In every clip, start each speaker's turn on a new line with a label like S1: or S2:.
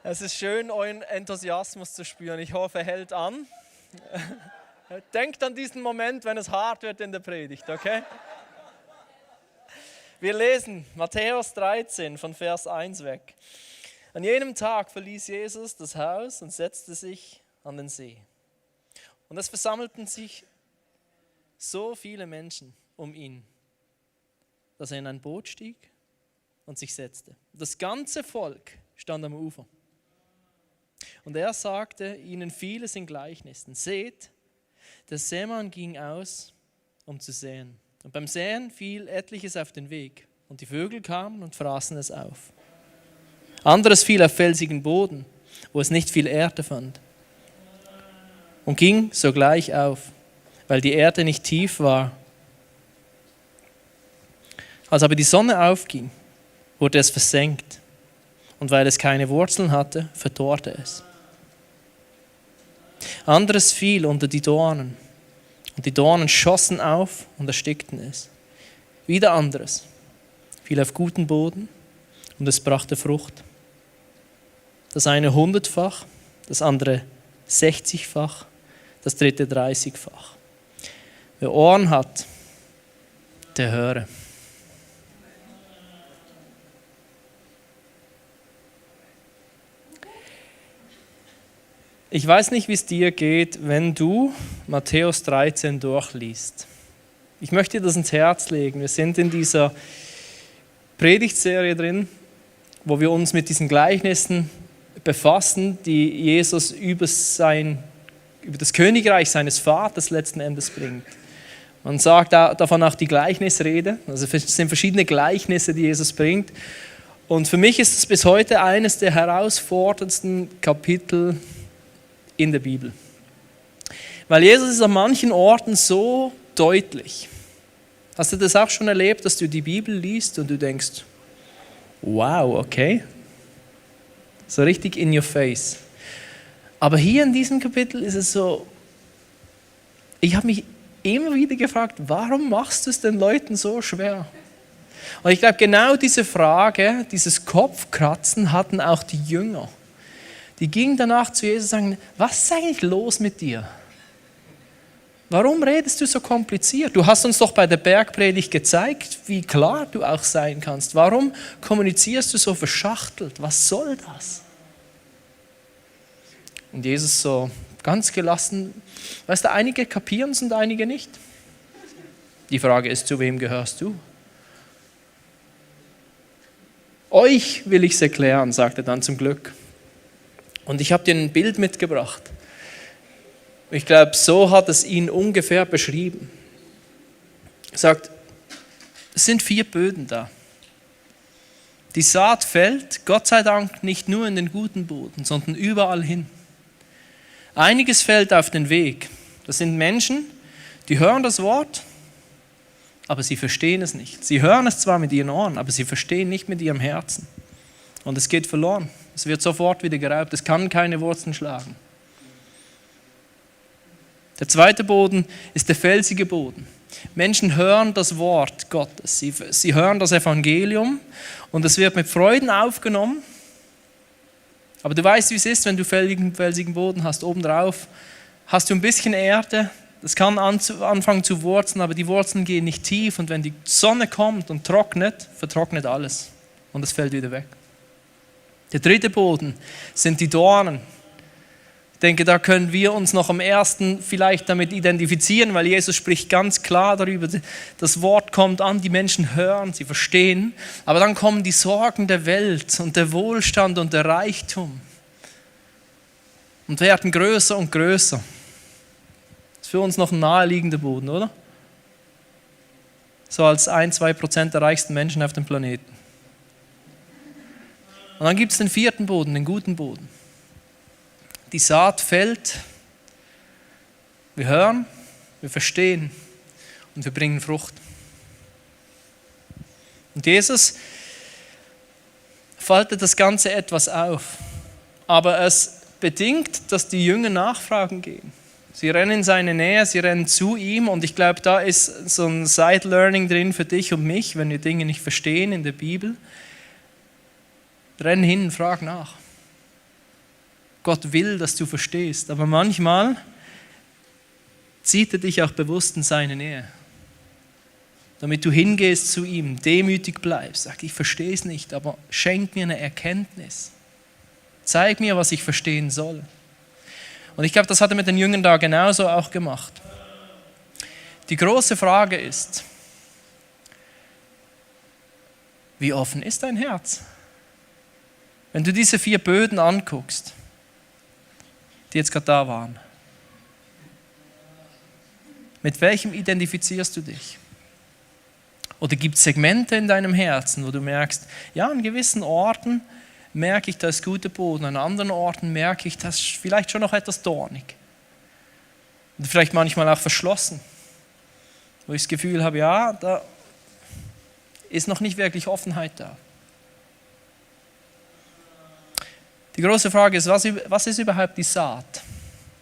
S1: Es ist schön, euren Enthusiasmus zu spüren. Ich hoffe, er hält an. Denkt an diesen Moment, wenn es hart wird in der Predigt, okay? Wir lesen Matthäus 13 von Vers 1 weg. An jenem Tag verließ Jesus das Haus und setzte sich an den See. Und es versammelten sich so viele Menschen um ihn, dass er in ein Boot stieg und sich setzte. Das ganze Volk stand am Ufer. Und er sagte ihnen vieles in Gleichnissen. Seht, der Sämann ging aus, um zu säen. Und beim Säen fiel etliches auf den Weg. Und die Vögel kamen und fraßen es auf. Anderes fiel auf felsigen Boden, wo es nicht viel Erde fand. Und ging sogleich auf, weil die Erde nicht tief war. Als aber die Sonne aufging, wurde es versenkt. Und weil es keine Wurzeln hatte, verdorrte es. Anderes fiel unter die Dornen. Und die Dornen schossen auf und erstickten es. Wieder anderes fiel auf guten Boden und es brachte Frucht. Das eine 100-fach, das andere 60-fach, das dritte 30-fach. Wer Ohren hat, der höre. Ich weiß nicht, wie es dir geht, wenn du Matthäus 13 durchliest. Ich möchte dir das ins Herz legen. Wir sind in dieser Predigtserie drin, wo wir uns mit diesen Gleichnissen befassen, die Jesus über das Königreich seines Vaters letzten Endes bringt. Man sagt davon auch die Gleichnisrede. Also es sind verschiedene Gleichnisse, die Jesus bringt. Und für mich ist es bis heute eines der herausforderndsten Kapitel in der Bibel. Weil Jesus ist an manchen Orten so deutlich. Hast du das auch schon erlebt, dass du die Bibel liest und du denkst, wow, okay. So richtig in your face. Aber hier in diesem Kapitel ist es so, ich habe mich immer wieder gefragt, warum machst du es den Leuten so schwer? Und ich glaube, genau diese Frage, dieses Kopfkratzen hatten auch die Jünger. Die gingen danach zu Jesus und sagen, was ist eigentlich los mit dir? Warum redest du so kompliziert? Du hast uns doch bei der Bergpredigt gezeigt, wie klar du auch sein kannst. Warum kommunizierst du so verschachtelt? Was soll das? Und Jesus so ganz gelassen, weißt du, einige kapieren es und einige nicht. Die Frage ist, zu wem gehörst du? Euch will ich es erklären, sagt er dann zum Glück. Und ich habe dir ein Bild mitgebracht. Ich glaube, so hat es ihn ungefähr beschrieben. Er sagt, es sind 4 Böden da. Die Saat fällt, Gott sei Dank, nicht nur in den guten Boden, sondern überall hin. Einiges fällt auf den Weg. Das sind Menschen, die hören das Wort, aber sie verstehen es nicht. Sie hören es zwar mit ihren Ohren, aber sie verstehen nicht mit ihrem Herzen. Und es geht verloren. Es wird sofort wieder geraubt. Es kann keine Wurzeln schlagen. Der zweite Boden ist der felsige Boden. Menschen hören das Wort Gottes. Sie hören das Evangelium und es wird mit Freuden aufgenommen. Aber du weißt, wie es ist, wenn du felsigen Boden hast. Obendrauf hast du ein bisschen Erde. Das kann anfangen zu wurzeln, aber die Wurzeln gehen nicht tief. Und wenn die Sonne kommt und trocknet, vertrocknet alles. Und es fällt wieder weg. Der dritte Boden sind die Dornen. Ich denke, da können wir uns noch am ersten vielleicht damit identifizieren, weil Jesus spricht ganz klar darüber, das Wort kommt an, die Menschen hören, sie verstehen, aber dann kommen die Sorgen der Welt und der Wohlstand und der Reichtum und werden größer und größer. Das ist für uns noch ein naheliegender Boden, oder? So als 1-2% der reichsten Menschen auf dem Planeten. Und dann gibt es den 4. Boden, den guten Boden. Die Saat fällt, wir hören, wir verstehen und wir bringen Frucht. Und Jesus faltet das Ganze etwas auf, aber es bedingt, dass die Jünger nachfragen gehen. Sie rennen in seine Nähe, sie rennen zu ihm und ich glaube, da ist so ein Side-Learning drin für dich und mich, wenn wir Dinge nicht verstehen in der Bibel. Renn hin und frag nach. Gott will, dass du verstehst. Aber manchmal zieht er dich auch bewusst in seine Nähe. Damit du hingehst zu ihm, demütig bleibst. Sag, ich verstehe es nicht, aber schenk mir eine Erkenntnis. Zeig mir, was ich verstehen soll. Und ich glaube, das hat er mit den Jüngern da genauso auch gemacht. Die große Frage ist, wie offen ist dein Herz? Wenn du diese 4 Böden anguckst, die jetzt gerade da waren, mit welchem identifizierst du dich? Oder gibt es Segmente in deinem Herzen, wo du merkst, ja, an gewissen Orten merke ich, da ist guter Boden, an anderen Orten merke ich, das ist vielleicht schon noch etwas dornig. Und vielleicht manchmal auch verschlossen, wo ich das Gefühl habe, ja, da ist noch nicht wirklich Offenheit da. Die große Frage ist, was ist überhaupt die Saat,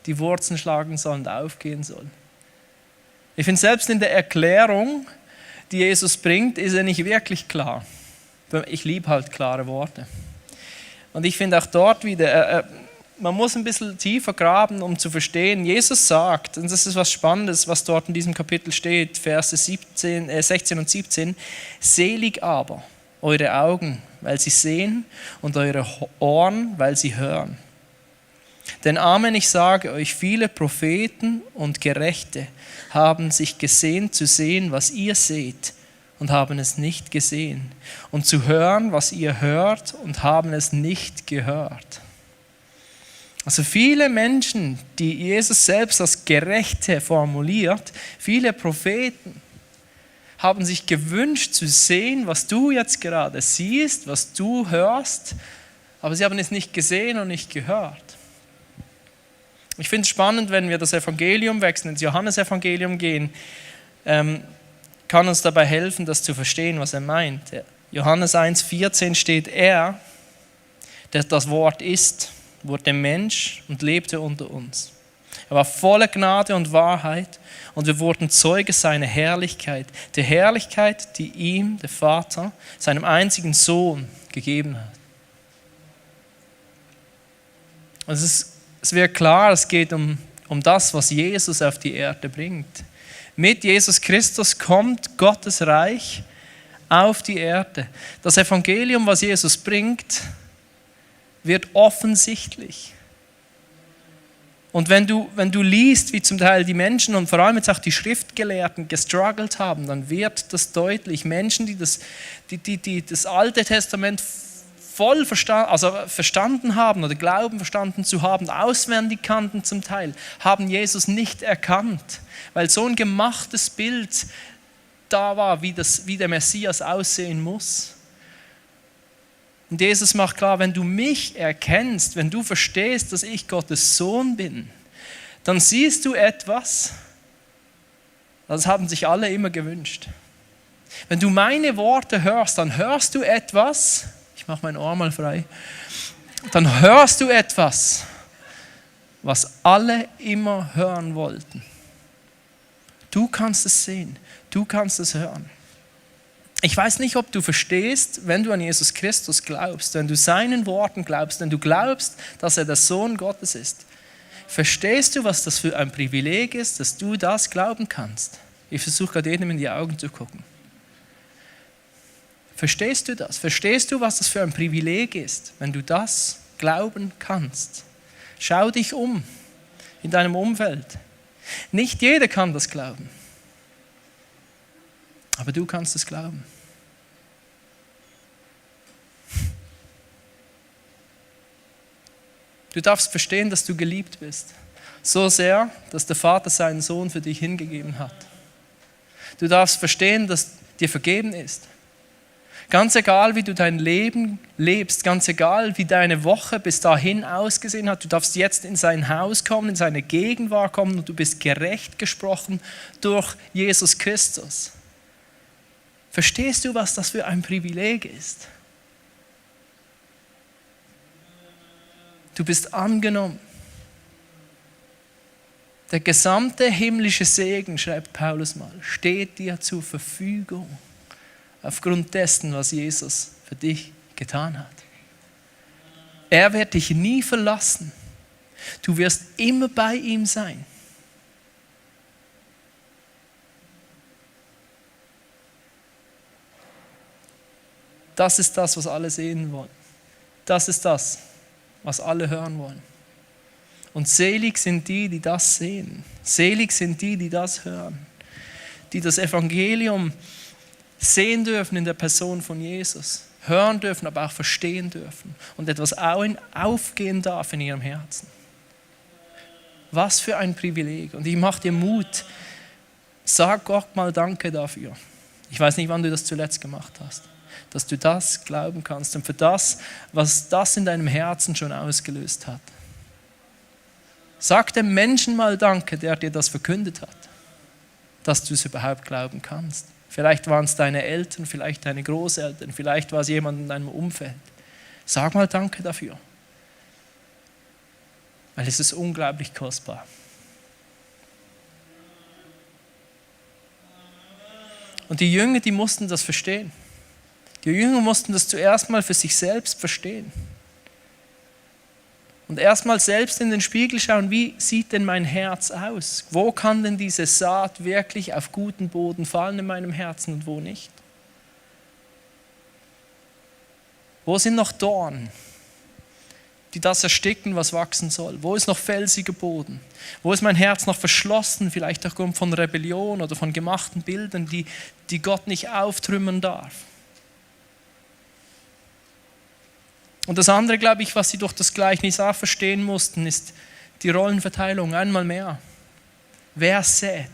S1: die Wurzeln schlagen soll und aufgehen soll? Ich finde, selbst in der Erklärung, die Jesus bringt, ist er nicht wirklich klar. Ich liebe halt klare Worte. Und ich finde auch dort wieder, man muss ein bisschen tiefer graben, um zu verstehen. Jesus sagt, und das ist was Spannendes, was dort in diesem Kapitel steht, Verse 16 und 17, selig aber eure Augen, weil sie sehen, und eure Ohren, weil sie hören. Denn Amen, ich sage euch, viele Propheten und Gerechte haben sich gesehnt zu sehen, was ihr seht, und haben es nicht gesehen, und zu hören, was ihr hört, und haben es nicht gehört. Also viele Menschen, die Jesus selbst als Gerechte formuliert, viele Propheten, haben sich gewünscht zu sehen, was du jetzt gerade siehst, was du hörst, aber sie haben es nicht gesehen und nicht gehört. Ich finde es spannend, wenn wir das Evangelium wechseln, ins Johannesevangelium gehen, kann uns dabei helfen, das zu verstehen, was er meint. Johannes 1,14 steht, er, der das Wort ist, wurde Mensch und lebte unter uns. Er war voller Gnade und Wahrheit und wir wurden Zeuge seiner Herrlichkeit, der Herrlichkeit, die ihm, der Vater, seinem einzigen Sohn gegeben hat. Und es wird klar, es geht um das, was Jesus auf die Erde bringt. Mit Jesus Christus kommt Gottes Reich auf die Erde. Das Evangelium, was Jesus bringt, wird offensichtlich. Und wenn du liest, wie zum Teil die Menschen und vor allem jetzt auch die Schriftgelehrten gestruggelt haben, dann wird das deutlich. Menschen, die das Alte Testament voll verstanden haben oder glauben verstanden zu haben, auswendig kannten zum Teil, haben Jesus nicht erkannt, weil so ein gemachtes Bild da war, wie der Messias aussehen muss. Und Jesus macht klar, wenn du mich erkennst, wenn du verstehst, dass ich Gottes Sohn bin, dann siehst du etwas, das haben sich alle immer gewünscht. Wenn du meine Worte hörst, dann hörst du etwas, ich mache mein Ohr mal frei, dann hörst du etwas, was alle immer hören wollten. Du kannst es sehen, du kannst es hören. Ich weiß nicht, ob du verstehst, wenn du an Jesus Christus glaubst, wenn du seinen Worten glaubst, wenn du glaubst, dass er der Sohn Gottes ist. Verstehst du, was das für ein Privileg ist, dass du das glauben kannst? Ich versuche gerade jedem in die Augen zu gucken. Verstehst du das? Verstehst du, was das für ein Privileg ist, wenn du das glauben kannst? Schau dich um in deinem Umfeld. Nicht jeder kann das glauben. Aber du kannst es glauben. Du darfst verstehen, dass du geliebt bist. So sehr, dass der Vater seinen Sohn für dich hingegeben hat. Du darfst verstehen, dass dir vergeben ist. Ganz egal, wie du dein Leben lebst, ganz egal, wie deine Woche bis dahin ausgesehen hat, du darfst jetzt in sein Haus kommen, in seine Gegenwart kommen und du bist gerecht gesprochen durch Jesus Christus. Verstehst du, was das für ein Privileg ist? Du bist angenommen. Der gesamte himmlische Segen, schreibt Paulus mal, steht dir zur Verfügung aufgrund dessen, was Jesus für dich getan hat. Er wird dich nie verlassen. Du wirst immer bei ihm sein. Das ist das, was alle sehen wollen. Das ist das, was alle hören wollen. Und selig sind die, die das sehen. Selig sind die, die das hören. Die das Evangelium sehen dürfen in der Person von Jesus. Hören dürfen, aber auch verstehen dürfen. Und etwas aufgehen darf in ihrem Herzen. Was für ein Privileg. Und ich mache dir Mut. Sag Gott mal Danke dafür. Ich weiß nicht, wann du das zuletzt gemacht hast. Dass du das glauben kannst und für das, was das in deinem Herzen schon ausgelöst hat. Sag dem Menschen mal Danke, der dir das verkündet hat, dass du es überhaupt glauben kannst. Vielleicht waren es deine Eltern, vielleicht deine Großeltern, vielleicht war es jemand in deinem Umfeld. Sag mal Danke dafür, weil es ist unglaublich kostbar. Und die Jünger, die mussten das verstehen. Die Jünger mussten das zuerst mal für sich selbst verstehen. Und erstmal selbst in den Spiegel schauen, wie sieht denn mein Herz aus? Wo kann denn diese Saat wirklich auf guten Boden fallen in meinem Herzen und wo nicht? Wo sind noch Dornen, die das ersticken, was wachsen soll? Wo ist noch felsiger Boden? Wo ist mein Herz noch verschlossen, vielleicht aufgrund von Rebellion oder von gemachten Bildern, die Gott nicht auftrümmern darf? Und das andere, glaube ich, was sie durch das Gleichnis auch verstehen mussten, ist die Rollenverteilung einmal mehr. Wer sät?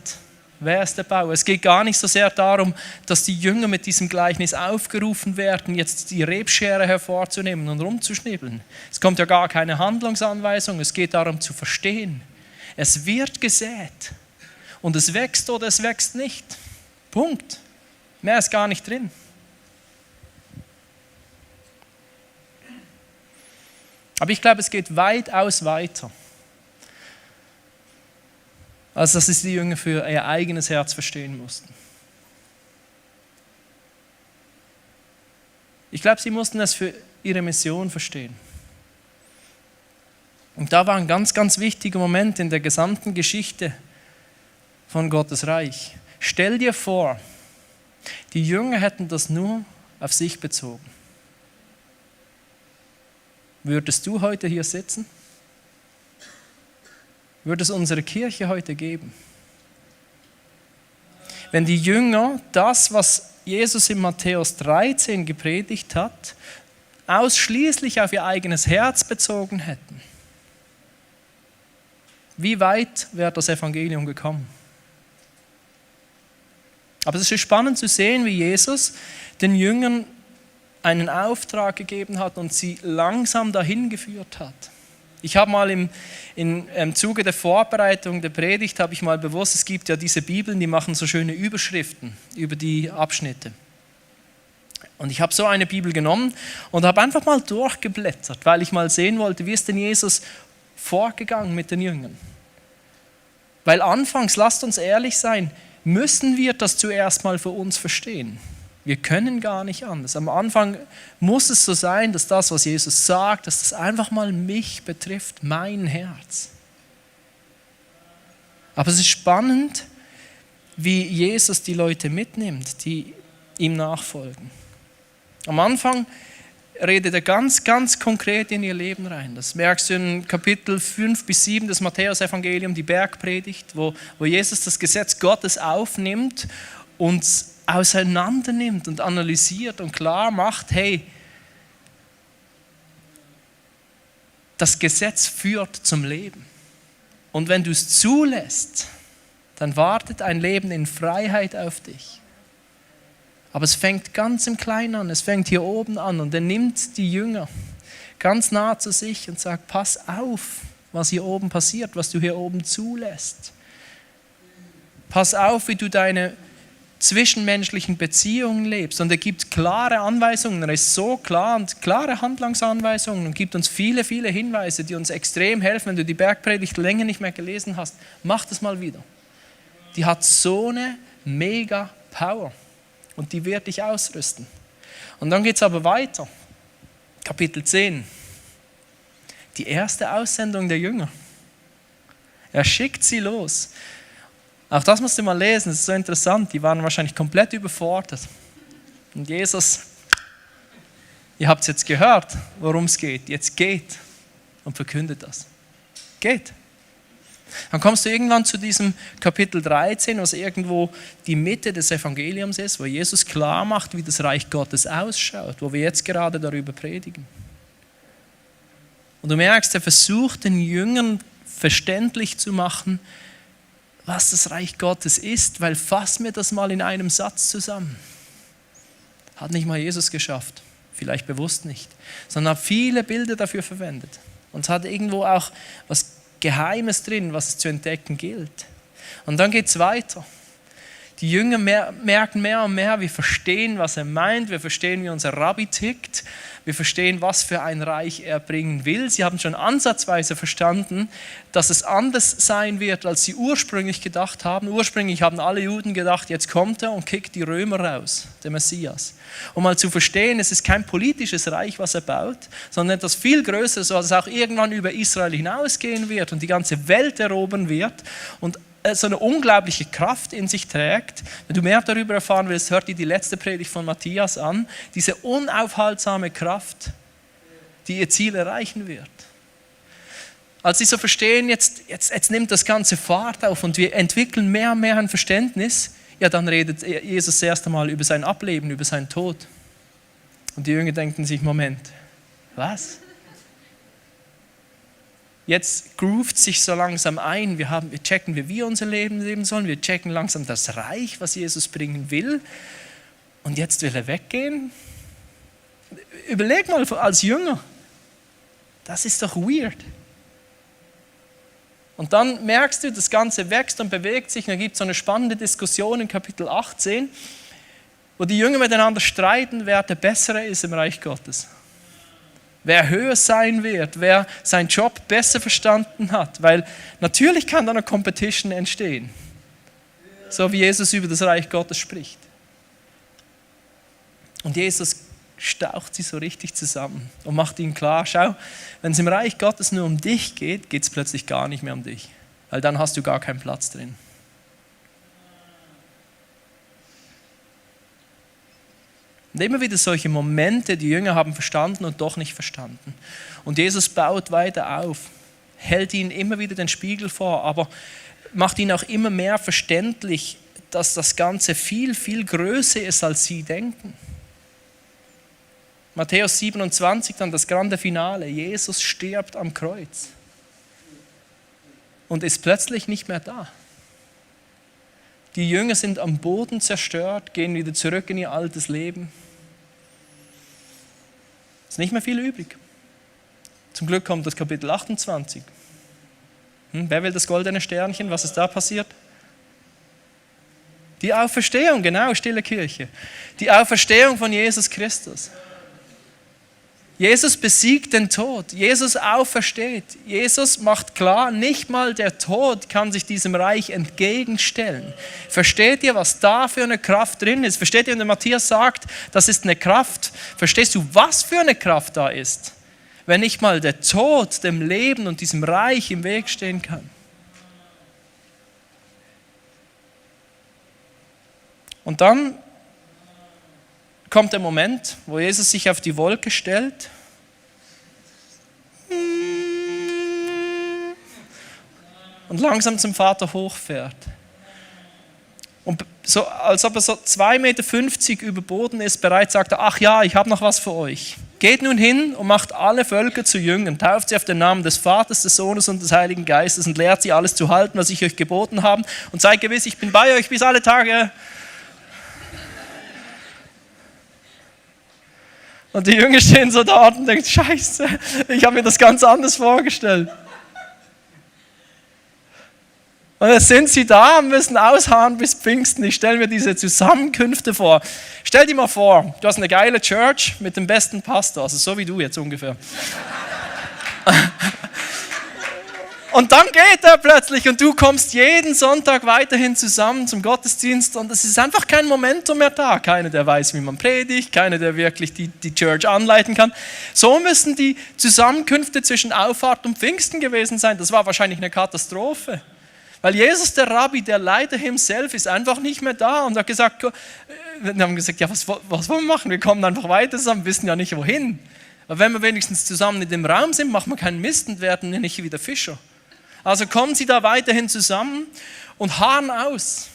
S1: Wer ist der Bauer? Es geht gar nicht so sehr darum, dass die Jünger mit diesem Gleichnis aufgerufen werden, jetzt die Rebschere hervorzunehmen und rumzuschnibbeln. Es kommt ja gar keine Handlungsanweisung, es geht darum zu verstehen. Es wird gesät und es wächst oder es wächst nicht. Punkt. Mehr ist gar nicht drin. Aber ich glaube, es geht weitaus weiter, als dass es die Jünger für ihr eigenes Herz verstehen mussten. Ich glaube, sie mussten es für ihre Mission verstehen. Und da war ein ganz, ganz wichtiger Moment in der gesamten Geschichte von Gottes Reich. Stell dir vor, die Jünger hätten das nur auf sich bezogen. Würdest du heute hier sitzen? Würde es unsere Kirche heute geben? Wenn die Jünger das, was Jesus in Matthäus 13 gepredigt hat, ausschließlich auf ihr eigenes Herz bezogen hätten, wie weit wäre das Evangelium gekommen? Aber es ist spannend zu sehen, wie Jesus den Jüngern einen Auftrag gegeben hat und sie langsam dahin geführt hat. Ich habe mal im Zuge der Vorbereitung der Predigt, habe ich mal bewusst, es gibt ja diese Bibeln, die machen so schöne Überschriften über die Abschnitte. Und ich habe so eine Bibel genommen und habe einfach mal durchgeblättert, weil ich mal sehen wollte, wie ist denn Jesus vorgegangen mit den Jüngern. Weil anfangs, lasst uns ehrlich sein, müssen wir das zuerst mal für uns verstehen. Wir können gar nicht anders. Am Anfang muss es so sein, dass das, was Jesus sagt, dass das einfach mal mich betrifft, mein Herz. Aber es ist spannend, wie Jesus die Leute mitnimmt, die ihm nachfolgen. Am Anfang redet er ganz, ganz konkret in ihr Leben rein. Das merkst du in Kapitel 5 bis 7 des Matthäus-Evangelium, die Bergpredigt, wo Jesus das Gesetz Gottes aufnimmt und auseinander nimmt und analysiert und klar macht, hey, das Gesetz führt zum Leben. Und wenn du es zulässt, dann wartet ein Leben in Freiheit auf dich. Aber es fängt ganz im Kleinen an, es fängt hier oben an und er nimmt die Jünger ganz nah zu sich und sagt, pass auf, was hier oben passiert, was du hier oben zulässt. Pass auf, wie du deine zwischenmenschlichen Beziehungen lebst. Und er gibt klare Anweisungen, er ist so klar und klare Handlungsanweisungen und gibt uns viele, viele Hinweise, die uns extrem helfen. Wenn du die Bergpredigt länger nicht mehr gelesen hast, mach das mal wieder. Die hat so eine mega Power und die wird dich ausrüsten. Und dann geht es aber weiter. Kapitel 10. Die erste Aussendung der Jünger. Er schickt sie los. Auch das musst du mal lesen, das ist so interessant. Die waren wahrscheinlich komplett überfordert. Und Jesus, ihr habt es jetzt gehört, worum es geht. Jetzt geht und verkündet das. Geht. Dann kommst du irgendwann zu diesem Kapitel 13, was irgendwo die Mitte des Evangeliums ist, wo Jesus klar macht, wie das Reich Gottes ausschaut, wo wir jetzt gerade darüber predigen. Und du merkst, er versucht den Jüngern verständlich zu machen, was das Reich Gottes ist, weil fass mir das mal in einem Satz zusammen. Hat nicht mal Jesus geschafft, vielleicht bewusst nicht, sondern hat viele Bilder dafür verwendet. Und es hat irgendwo auch was Geheimes drin, was es zu entdecken gilt. Und dann geht es weiter. Die Jünger merken mehr und mehr, wir verstehen, was er meint, wir verstehen, wie unser Rabbi tickt, wir verstehen, was für ein Reich er bringen will. Sie haben schon ansatzweise verstanden, dass es anders sein wird, als sie ursprünglich gedacht haben. Ursprünglich haben alle Juden gedacht, jetzt kommt er und kickt die Römer raus, der Messias. Um mal zu verstehen, es ist kein politisches Reich, was er baut, sondern etwas viel Größeres, was auch irgendwann über Israel hinausgehen wird und die ganze Welt erobern wird und so eine unglaubliche Kraft in sich trägt. Wenn du mehr darüber erfahren willst, hör dir die letzte Predigt von Matthias an. Diese unaufhaltsame Kraft, die ihr Ziel erreichen wird. Als sie so verstehen, jetzt nimmt das Ganze Fahrt auf und wir entwickeln mehr und mehr ein Verständnis, ja, dann redet Jesus das erste Mal über sein Ableben, über seinen Tod. Und die Jünger denken sich, Moment, was? Jetzt groovt sich so langsam ein, wir checken, wie wir unser Leben leben sollen, wir checken langsam das Reich, was Jesus bringen will. Und jetzt will er weggehen? Überleg mal als Jünger, das ist doch weird. Und dann merkst du, das Ganze wächst und bewegt sich. Und da gibt es so eine spannende Diskussion in Kapitel 18, wo die Jünger miteinander streiten, wer der Bessere ist im Reich Gottes. Wer höher sein wird, wer seinen Job besser verstanden hat. Weil natürlich kann da eine Competition entstehen. So wie Jesus über das Reich Gottes spricht. Und Jesus staucht sie so richtig zusammen und macht ihnen klar, schau, wenn es im Reich Gottes nur um dich geht, geht es plötzlich gar nicht mehr um dich. Weil dann hast du gar keinen Platz drin. Und immer wieder solche Momente, die Jünger haben verstanden und doch nicht verstanden. Und Jesus baut weiter auf, hält ihnen immer wieder den Spiegel vor, aber macht ihnen auch immer mehr verständlich, dass das Ganze viel, viel größer ist, als sie denken. Matthäus 27, dann das grande Finale. Jesus stirbt am Kreuz und ist plötzlich nicht mehr da. Die Jünger sind am Boden zerstört, gehen wieder zurück in ihr altes Leben. Es ist nicht mehr viel übrig. Zum Glück kommt das Kapitel 28. Wer will das goldene Sternchen? Was ist da passiert? Die Auferstehung, genau, stille Kirche. Die Auferstehung von Jesus Christus. Jesus besiegt den Tod. Jesus aufersteht. Jesus macht klar, nicht mal der Tod kann sich diesem Reich entgegenstellen. Versteht ihr, was da für eine Kraft drin ist? Versteht ihr, wenn der Matthias sagt, das ist eine Kraft? Verstehst du, was für eine Kraft da ist? Wenn nicht mal der Tod dem Leben und diesem Reich im Weg stehen kann. Und dann kommt der Moment, wo Jesus sich auf die Wolke stellt und langsam zum Vater hochfährt. Und so, als ob er so 2,50 Meter über Boden ist, bereits sagt er, ach ja, ich habe noch was für euch. Geht nun hin und macht alle Völker zu Jüngern, tauft sie auf den Namen des Vaters, des Sohnes und des Heiligen Geistes und lehrt sie alles zu halten, was ich euch geboten habe. Und seid gewiss, ich bin bei euch bis alle Tage. Und die Jünger stehen so da und denken, Scheiße, ich habe mir das ganz anders vorgestellt. Und jetzt sind sie da und müssen ausharren bis Pfingsten. Ich stelle mir diese Zusammenkünfte vor. Stell dir mal vor, du hast eine geile Church mit dem besten Pastor, also so wie du jetzt ungefähr. Und dann geht er plötzlich und du kommst jeden Sonntag weiterhin zusammen zum Gottesdienst und es ist einfach kein Momentum mehr da. Keiner, der weiß, wie man predigt, keiner, der wirklich die Church anleiten kann. So müssen die Zusammenkünfte zwischen Auffahrt und Pfingsten gewesen sein. Das war wahrscheinlich eine Katastrophe. Weil Jesus, der Rabbi, der Leiter himself, ist einfach nicht mehr da und hat gesagt, wir haben gesagt, ja, was wollen wir machen? Wir kommen einfach weiter zusammen, wissen ja nicht wohin. Aber wenn wir wenigstens zusammen in dem Raum sind, machen wir keinen Mist und werden nicht wieder Fischer. Also kommen sie da weiterhin zusammen und harren aus.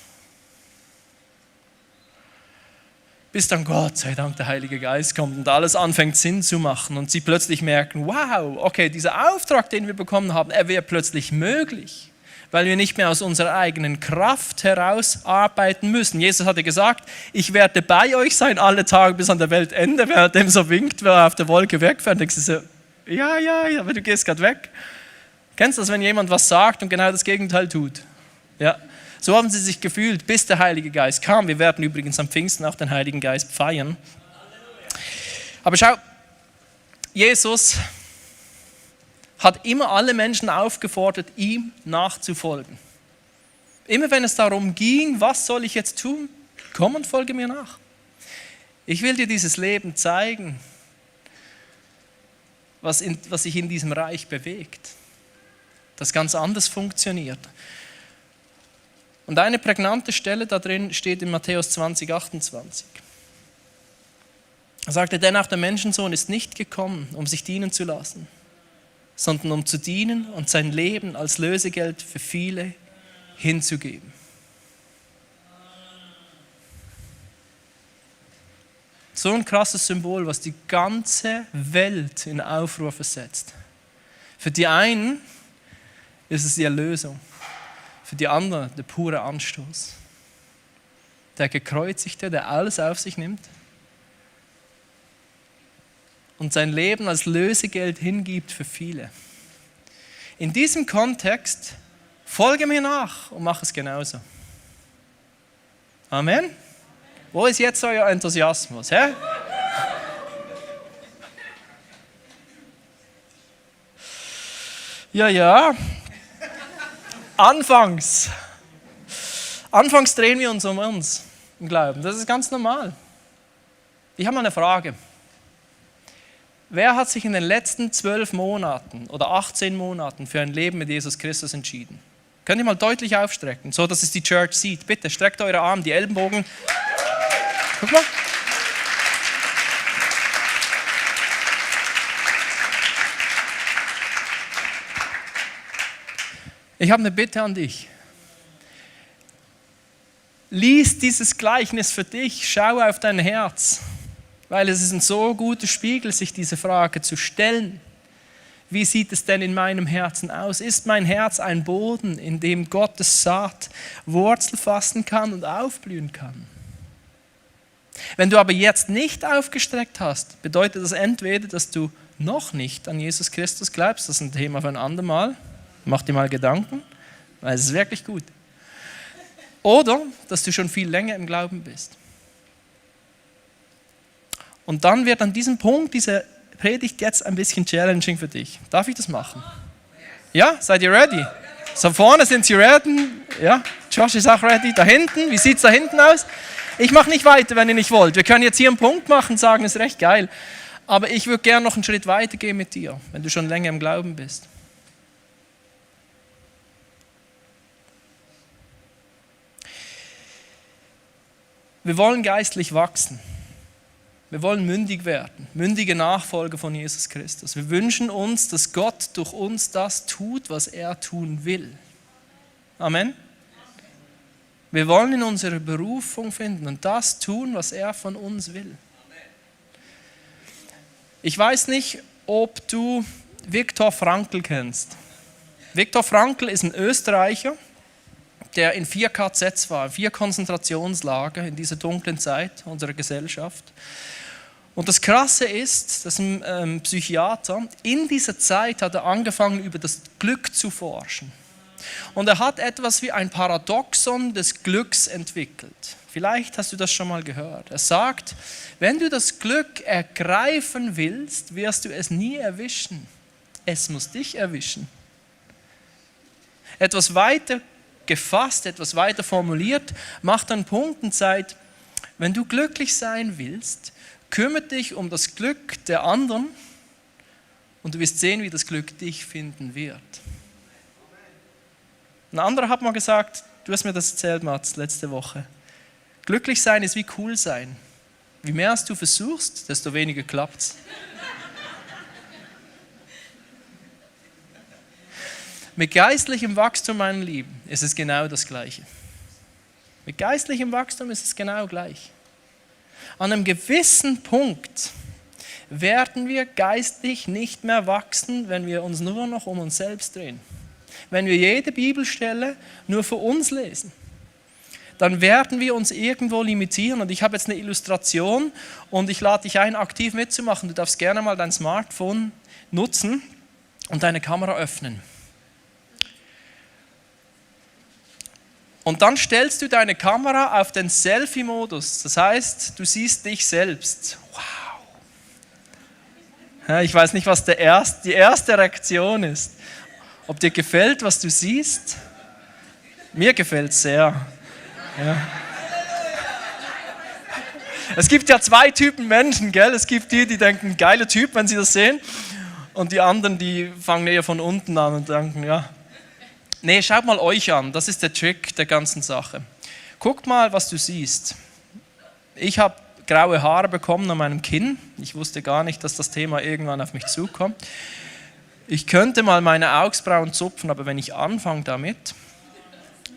S1: Bis dann Gott sei Dank der Heilige Geist kommt und alles anfängt Sinn zu machen und sie plötzlich merken, wow, okay, dieser Auftrag, den wir bekommen haben, er wäre plötzlich möglich, weil wir nicht mehr aus unserer eigenen Kraft heraus arbeiten müssen. Jesus hatte gesagt, ich werde bei euch sein alle Tage bis an der Weltende, während er so winkt, wer auf der Wolke wegfährt. Denkst du so, ja, aber du gehst gerade weg. Kennst du das, wenn jemand was sagt und genau das Gegenteil tut? Ja. So haben sie sich gefühlt, bis der Heilige Geist kam. Wir werden übrigens am Pfingsten auch den Heiligen Geist feiern. Aber schau, Jesus hat immer alle Menschen aufgefordert, ihm nachzufolgen. Immer wenn es darum ging, was soll ich jetzt tun? Komm und folge mir nach. Ich will dir dieses Leben zeigen, was sich in diesem Reich bewegt. Das ganz anders funktioniert. Und eine prägnante Stelle da drin steht in Matthäus 20, 28. Er sagte, denn auch der Menschensohn ist nicht gekommen, um sich dienen zu lassen, sondern um zu dienen und sein Leben als Lösegeld für viele hinzugeben. So ein krasses Symbol, was die ganze Welt in Aufruhr versetzt. Für die einen ist es die Erlösung. Für die anderen der pure Anstoß. Der Gekreuzigte, der alles auf sich nimmt und sein Leben als Lösegeld hingibt für viele. In diesem Kontext folge mir nach und mach es genauso. Amen? Wo ist jetzt euer Enthusiasmus? Hä? Ja. Anfangs drehen wir uns um uns im Glauben. Das ist ganz normal. Ich habe mal eine Frage. Wer hat sich in den letzten 12 Monaten oder 18 Monaten für ein Leben mit Jesus Christus entschieden? Könnt ihr mal deutlich aufstrecken, so dass es die Church sieht. Bitte streckt eure Arme, die Ellenbogen. Guck mal. Ich habe eine Bitte an dich. Lies dieses Gleichnis für dich, schau auf dein Herz, weil es ist ein so guter Spiegel, sich diese Frage zu stellen. Wie sieht es denn in meinem Herzen aus? Ist mein Herz ein Boden, in dem Gottes Saat Wurzel fassen kann und aufblühen kann? Wenn du aber jetzt nicht aufgestreckt hast, bedeutet das entweder, dass du noch nicht an Jesus Christus glaubst, das ist ein Thema für ein andermal, mach dir mal Gedanken, weil es ist wirklich gut. Oder, dass du schon viel länger im Glauben bist. Und dann wird an diesem Punkt diese Predigt jetzt ein bisschen challenging für dich. Darf ich das machen? Ja, seid ihr ready? So vorne sind sie ready. Ja, Josh ist auch ready. Da hinten, wie sieht es da hinten aus? Ich mache nicht weiter, wenn ihr nicht wollt. Wir können jetzt hier einen Punkt machen und sagen, es ist recht geil. Aber ich würde gerne noch einen Schritt weiter gehen mit dir, wenn du schon länger im Glauben bist. Wir wollen geistlich wachsen. Wir wollen mündig werden, mündige Nachfolger von Jesus Christus. Wir wünschen uns, dass Gott durch uns das tut, was er tun will. Amen. Wir wollen in unsere Berufung finden und das tun, was er von uns will. Ich weiß nicht, ob du Viktor Frankl kennst. Viktor Frankl ist ein Österreicher, der in 4 KZs war, 4 Konzentrationslager in dieser dunklen Zeit unserer Gesellschaft. Und das Krasse ist, dass ein Psychiater in dieser Zeit hat er angefangen, über das Glück zu forschen. Und er hat etwas wie ein Paradoxon des Glücks entwickelt. Vielleicht hast du das schon mal gehört. Er sagt, wenn du das Glück ergreifen willst, wirst du es nie erwischen. Es muss dich erwischen. etwas weiter gefasst, etwas weiter formuliert, macht einen Punkt und sagt, wenn du glücklich sein willst, kümmere dich um das Glück der anderen und du wirst sehen, wie das Glück dich finden wird. Ein anderer hat mal gesagt, du hast mir das erzählt, Mats, letzte Woche. Glücklich sein ist wie cool sein. Je mehr als du versuchst, desto weniger klappt's. Mit geistlichem Wachstum, meine Lieben, ist es genau das Gleiche. Mit geistlichem Wachstum ist es genau gleich. An einem gewissen Punkt werden wir geistlich nicht mehr wachsen, wenn wir uns nur noch um uns selbst drehen. Wenn wir jede Bibelstelle nur für uns lesen, dann werden wir uns irgendwo limitieren. Und ich habe jetzt eine Illustration und ich lade dich ein, aktiv mitzumachen. Du darfst gerne mal dein Smartphone nutzen und deine Kamera öffnen. Und dann stellst du deine Kamera auf den Selfie-Modus. Das heißt, du siehst dich selbst. Wow. Ja, ich weiß nicht, was die erste Reaktion ist. Ob dir gefällt, was du siehst? Mir gefällt es sehr. Ja. Es gibt ja zwei Typen Menschen, gell? Es gibt die denken, geiler Typ, wenn sie das sehen. Und die anderen, die fangen eher von unten an und denken, ja. Nee, schaut mal euch an, das ist der Trick der ganzen Sache. Guckt mal, was du siehst. Ich habe graue Haare bekommen an meinem Kinn. Ich wusste gar nicht, dass das Thema irgendwann auf mich zukommt. Ich könnte mal meine Augenbrauen zupfen, aber wenn ich anfange damit,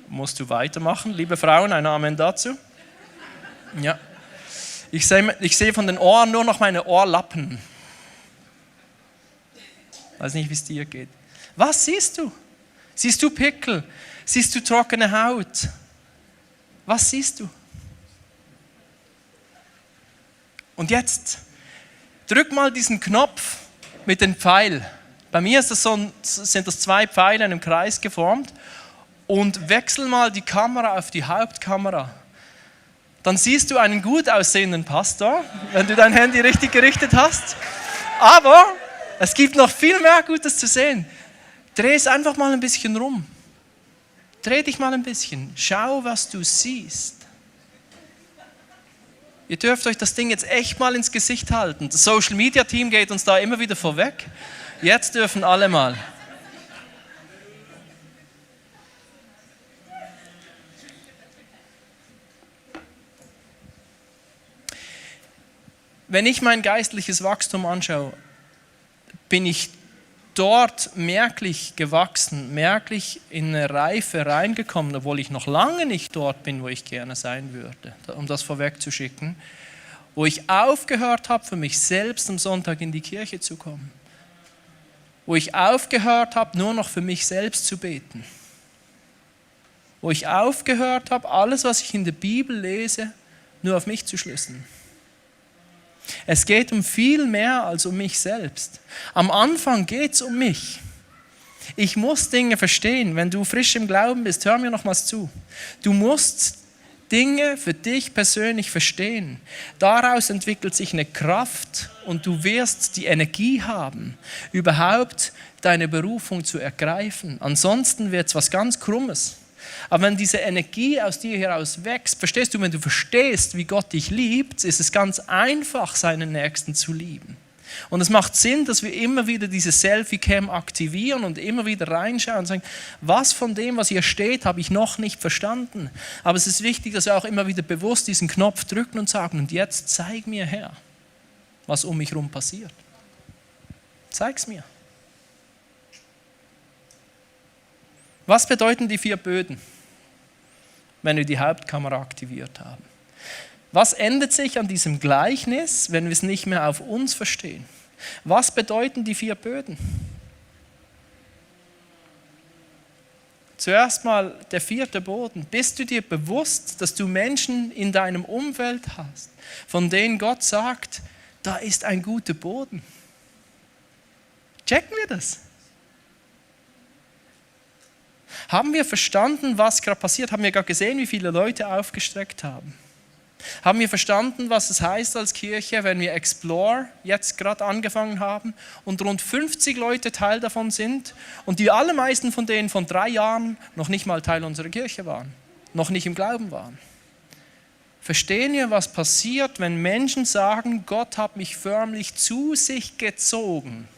S1: musst du weitermachen. Liebe Frauen, ein Amen dazu. Ja. Ich sehe von den Ohren nur noch meine Ohrlappen. Weiß nicht, wie es dir geht. Was siehst du? Siehst du Pickel? Siehst du trockene Haut? Was siehst du? Und jetzt drück mal diesen Knopf mit dem Pfeil. Bei mir sind das 2 Pfeile in einem Kreis geformt. Und wechsel mal die Kamera auf die Hauptkamera. Dann siehst du einen gut aussehenden Pastor, wenn du dein Handy richtig gerichtet hast. Aber es gibt noch viel mehr Gutes zu sehen. Dreh es einfach mal ein bisschen rum. Dreh dich mal ein bisschen. Schau, was du siehst. Ihr dürft euch das Ding jetzt echt mal ins Gesicht halten. Das Social Media Team geht uns da immer wieder vorweg. Jetzt dürfen alle mal. Wenn ich mein geistliches Wachstum anschaue, bin ich dort merklich gewachsen, merklich in eine Reife reingekommen, obwohl ich noch lange nicht dort bin, wo ich gerne sein würde, um das vorwegzuschicken, wo ich aufgehört habe, für mich selbst am Sonntag in die Kirche zu kommen, wo ich aufgehört habe, nur noch für mich selbst zu beten, wo ich aufgehört habe, alles, was ich in der Bibel lese, nur auf mich zu schlüsseln. Es geht um viel mehr als um mich selbst. Am Anfang geht es um mich. Ich muss Dinge verstehen. Wenn du frisch im Glauben bist, hör mir nochmals zu. Du musst Dinge für dich persönlich verstehen. Daraus entwickelt sich eine Kraft und du wirst die Energie haben, überhaupt deine Berufung zu ergreifen. Ansonsten wird es was ganz Krummes. Aber wenn diese Energie aus dir heraus wächst, verstehst du, wenn du verstehst, wie Gott dich liebt, ist es ganz einfach, seinen Nächsten zu lieben. Und es macht Sinn, dass wir immer wieder diese Selfie-Cam aktivieren und immer wieder reinschauen und sagen, was von dem, was hier steht, habe ich noch nicht verstanden. Aber es ist wichtig, dass wir auch immer wieder bewusst diesen Knopf drücken und sagen, und jetzt zeig mir, Herr, was um mich herum passiert. Zeig's mir. Was bedeuten die 4 Böden, wenn wir die Hauptkamera aktiviert haben? Was ändert sich an diesem Gleichnis, wenn wir es nicht mehr auf uns verstehen? Was bedeuten die 4 Böden? Zuerst mal der 4. Boden. Bist du dir bewusst, dass du Menschen in deinem Umfeld hast, von denen Gott sagt, da ist ein guter Boden? Checken wir das? Haben wir verstanden, was gerade passiert? Haben wir gerade gesehen, wie viele Leute aufgestreckt haben? Haben wir verstanden, was es heißt als Kirche, wenn wir Explore jetzt gerade angefangen haben und rund 50 Leute Teil davon sind und die allermeisten von denen von 3 Jahren noch nicht mal Teil unserer Kirche waren, noch nicht im Glauben waren? Verstehen wir, was passiert, wenn Menschen sagen, Gott hat mich förmlich zu sich gezogen?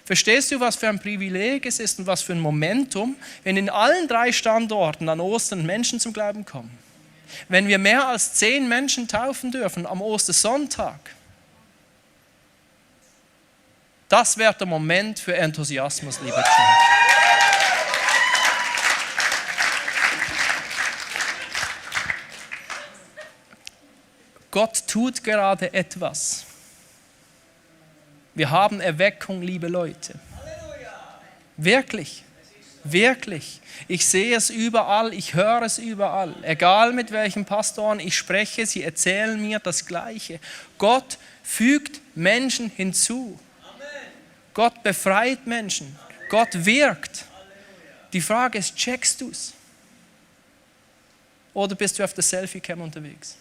S1: Verstehst du, was für ein Privileg es ist und was für ein Momentum, wenn in allen 3 Standorten an Ostern Menschen zum Glauben kommen? Wenn wir mehr als 10 Menschen taufen dürfen am Ostersonntag, das wäre der Moment für Enthusiasmus, liebe Church. Gott tut gerade etwas. Wir haben Erweckung, liebe Leute. Wirklich. Wirklich. Ich sehe es überall, ich höre es überall. Egal mit welchen Pastoren ich spreche, sie erzählen mir das Gleiche. Gott fügt Menschen hinzu. Gott befreit Menschen. Gott wirkt. Die Frage ist, checkst du es? Oder bist du auf der Selfie-Cam unterwegs?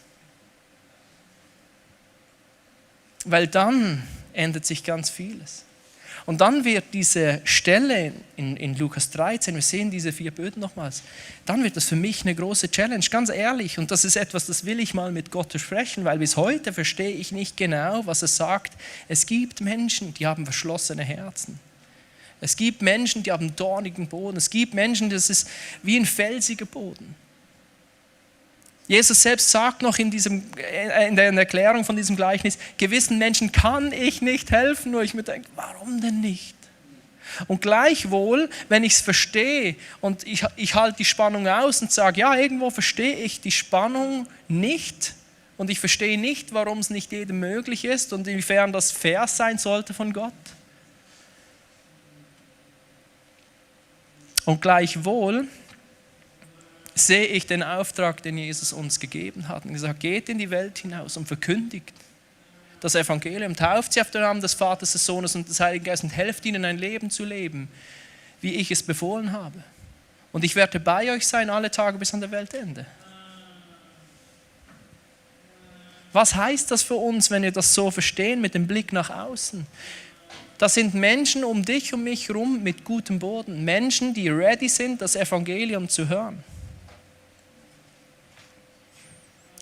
S1: Weil dann ändert sich ganz vieles. Und dann wird diese Stelle in Lukas 13, wir sehen diese 4 Böden nochmals, dann wird das für mich eine große Challenge, ganz ehrlich. Und das ist etwas, das will ich mal mit Gott besprechen, weil bis heute verstehe ich nicht genau, was es sagt. Es gibt Menschen, die haben verschlossene Herzen. Es gibt Menschen, die haben dornigen Boden. Es gibt Menschen, das ist wie ein felsiger Boden. Jesus selbst sagt noch in der Erklärung von diesem Gleichnis, gewissen Menschen kann ich nicht helfen, nur ich mir denke, warum denn nicht? Und gleichwohl, wenn ich es verstehe und ich halte die Spannung aus und sage, ja, irgendwo verstehe ich die Spannung nicht und ich verstehe nicht, warum es nicht jedem möglich ist und inwiefern das fair sein sollte von Gott. Und gleichwohl sehe ich den Auftrag, den Jesus uns gegeben hat und gesagt, geht in die Welt hinaus und verkündigt das Evangelium, tauft sie auf den Namen des Vaters, des Sohnes und des Heiligen Geistes und helft ihnen ein Leben zu leben, wie ich es befohlen habe. Und ich werde bei euch sein alle Tage bis an der Weltende. Was heißt das für uns, wenn wir das so verstehen mit dem Blick nach außen? Das sind Menschen um dich und mich herum mit gutem Boden, Menschen, die ready sind, das Evangelium zu hören.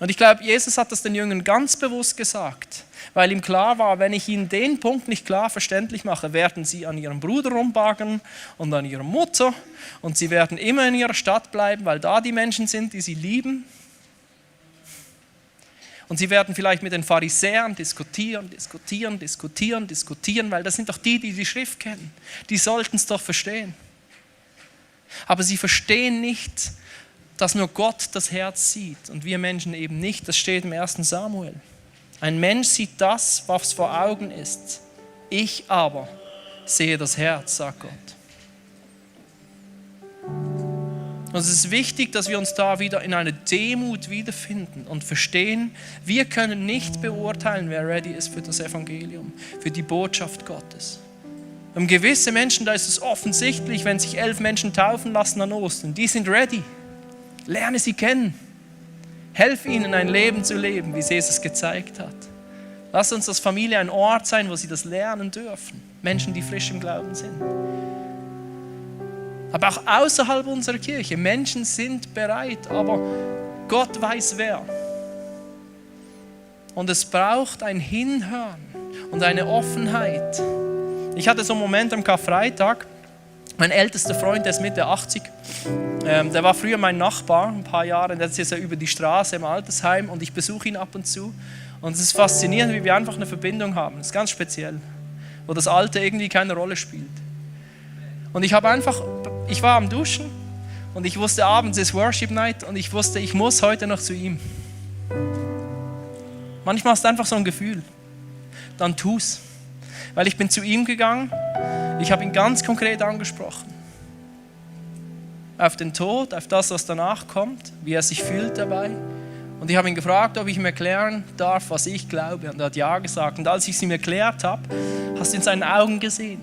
S1: Und ich glaube, Jesus hat das den Jüngern ganz bewusst gesagt, weil ihm klar war, wenn ich ihnen den Punkt nicht klar verständlich mache, werden sie an ihrem Bruder rumbaggern und an ihrer Mutter und sie werden immer in ihrer Stadt bleiben, weil da die Menschen sind, die sie lieben. Und sie werden vielleicht mit den Pharisäern diskutieren, weil das sind doch die, die die Schrift kennen. Die sollten es doch verstehen. Aber sie verstehen nicht, dass nur Gott das Herz sieht und wir Menschen eben nicht. Das steht im 1. Samuel. Ein Mensch sieht das, was vor Augen ist. Ich aber sehe das Herz, sagt Gott. Und es ist wichtig, dass wir uns da wieder in einer Demut wiederfinden und verstehen, wir können nicht beurteilen, wer ready ist für das Evangelium, für die Botschaft Gottes. Und gewisse Menschen, da ist es offensichtlich, wenn sich 11 Menschen taufen lassen an Ostern, die sind ready. Lerne sie kennen. Helf ihnen, ein Leben zu leben, wie es Jesus gezeigt hat. Lass uns als Familie ein Ort sein, wo sie das lernen dürfen. Menschen, die frisch im Glauben sind. Aber auch außerhalb unserer Kirche. Menschen sind bereit, aber Gott weiß wer. Und es braucht ein Hinhören und eine Offenheit. Ich hatte so einen Moment am Karfreitag. Mein ältester Freund, der ist Mitte 80, der war früher mein Nachbar, ein paar Jahre, der ist jetzt über die Straße im Altersheim und ich besuche ihn ab und zu. Und es ist faszinierend, wie wir einfach eine Verbindung haben, das ist ganz speziell, wo das Alter irgendwie keine Rolle spielt. Und ich war am Duschen und ich wusste, abends ist Worship Night und ich wusste, ich muss heute noch zu ihm. Manchmal hast du einfach so ein Gefühl, dann tu's. Weil ich bin zu ihm gegangen, ich habe ihn ganz konkret angesprochen. Auf den Tod, auf das, was danach kommt, wie er sich fühlt dabei. Und ich habe ihn gefragt, ob ich ihm erklären darf, was ich glaube. Und er hat ja gesagt. Und als ich es ihm erklärt habe, hast du in seinen Augen gesehen,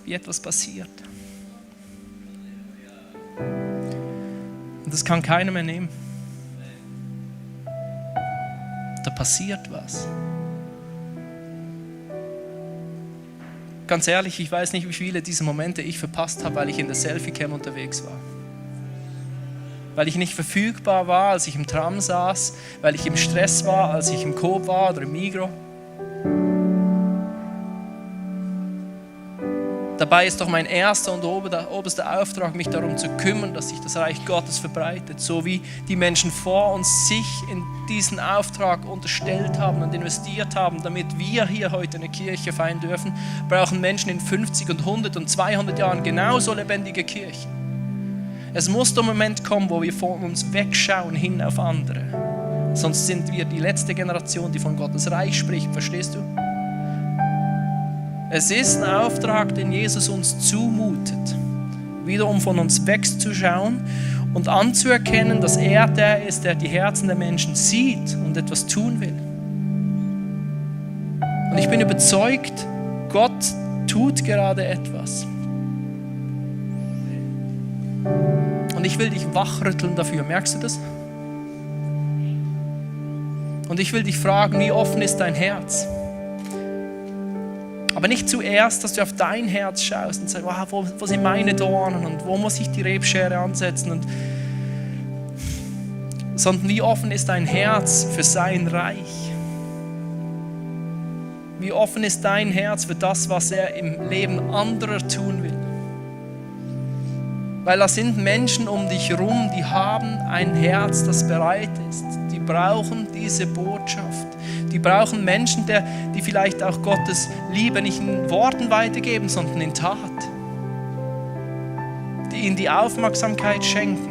S1: wie etwas passiert. Und das kann keiner mehr nehmen. da passiert was. Ganz ehrlich, ich weiß nicht, wie viele dieser Momente ich verpasst habe, weil ich in der Selfie-Cam unterwegs war. Weil ich nicht verfügbar war, als ich im Tram saß, weil ich im Stress war, als ich im Coop war oder im Migros. Dabei ist doch mein erster und oberster Auftrag, mich darum zu kümmern, dass sich das Reich Gottes verbreitet. So wie die Menschen vor uns sich in diesen Auftrag unterstellt haben und investiert haben, damit wir hier heute eine Kirche feiern dürfen, brauchen Menschen in 50 und 100 und 200 Jahren genauso lebendige Kirchen. Es muss der Moment kommen, wo wir von uns wegschauen hin auf andere. Sonst sind wir die letzte Generation, die von Gottes Reich spricht. Verstehst du? Es ist ein Auftrag, den Jesus uns zumutet, wiederum von uns wegzuschauen und anzuerkennen, dass er der ist, der die Herzen der Menschen sieht und etwas tun will. Und ich bin überzeugt, Gott tut gerade etwas. Und ich will dich wachrütteln dafür, merkst du das? Und ich will dich fragen, wie offen ist dein Herz? Aber nicht zuerst, dass du auf dein Herz schaust und sagst, wow, wo sind meine Dornen und wo muss ich die Rebschere ansetzen? Sondern wie offen ist dein Herz für sein Reich? Wie offen ist dein Herz für das, was er im Leben anderer tun will? Weil da sind Menschen um dich herum, die haben ein Herz, das bereit ist. Die brauchen diese Botschaft. Die brauchen Menschen, die vielleicht auch Gottes Liebe nicht in Worten weitergeben, sondern in Tat. Die ihnen die Aufmerksamkeit schenken,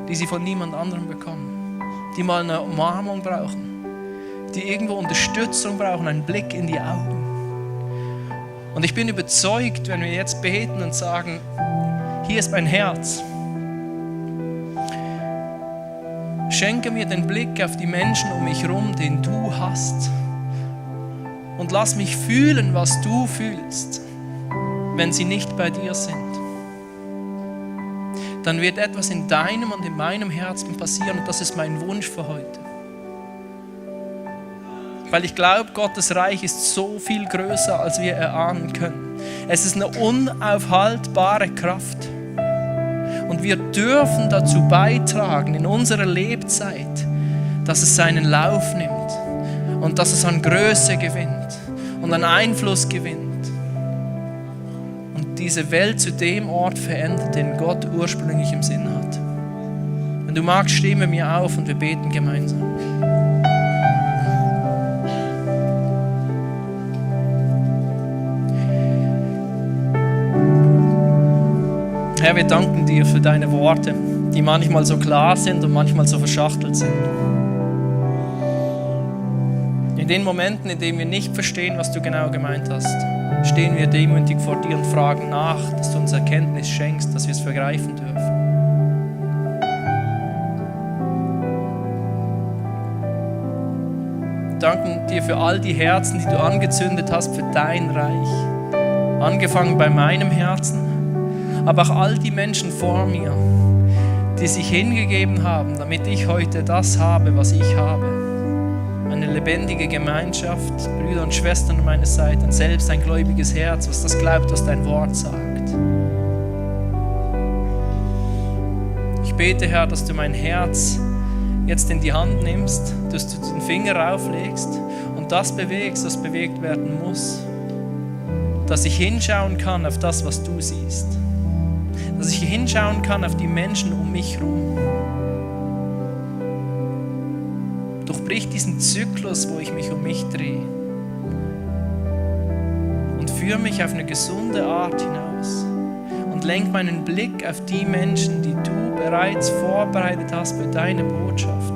S1: die sie von niemand anderem bekommen. Die mal eine Umarmung brauchen. Die irgendwo Unterstützung brauchen, einen Blick in die Augen. Und ich bin überzeugt, wenn wir jetzt beten und sagen, hier ist mein Herz. Schenke mir den Blick auf die Menschen um mich herum, den du hast. Und lass mich fühlen, was du fühlst, wenn sie nicht bei dir sind. Dann wird etwas in deinem und in meinem Herzen passieren und das ist mein Wunsch für heute. Weil ich glaube, Gottes Reich ist so viel größer, als wir erahnen können. Es ist eine unaufhaltbare Kraft. Und wir dürfen dazu beitragen in unserer Lebzeit, dass es seinen Lauf nimmt und dass es an Größe gewinnt und an Einfluss gewinnt und diese Welt zu dem Ort verändert, den Gott ursprünglich im Sinn hat. Wenn du magst, stehen wir mir auf und wir beten gemeinsam. Herr, wir danken dir für deine Worte, die manchmal so klar sind und manchmal so verschachtelt sind. In den Momenten, in denen wir nicht verstehen, was du genau gemeint hast, stehen wir demütig vor dir und fragen nach, dass du uns Erkenntnis schenkst, dass wir es begreifen dürfen. Wir danken dir für all die Herzen, die du angezündet hast für dein Reich. Angefangen bei meinem Herzen, aber auch all die Menschen vor mir, die sich hingegeben haben, damit ich heute das habe, was ich habe. Eine lebendige Gemeinschaft, Brüder und Schwestern an meiner Seite, und selbst ein gläubiges Herz, was das glaubt, was dein Wort sagt. Ich bete, Herr, dass du mein Herz jetzt in die Hand nimmst, dass du den Finger rauflegst und das bewegst, was bewegt werden muss. Dass ich hinschauen kann auf das, was du siehst. Dass ich hinschauen kann auf die Menschen um mich herum. Durchbrich diesen Zyklus, wo ich mich um mich drehe. Und führe mich auf eine gesunde Art hinaus. Und lenk meinen Blick auf die Menschen, die du bereits vorbereitet hast für deine Botschaft.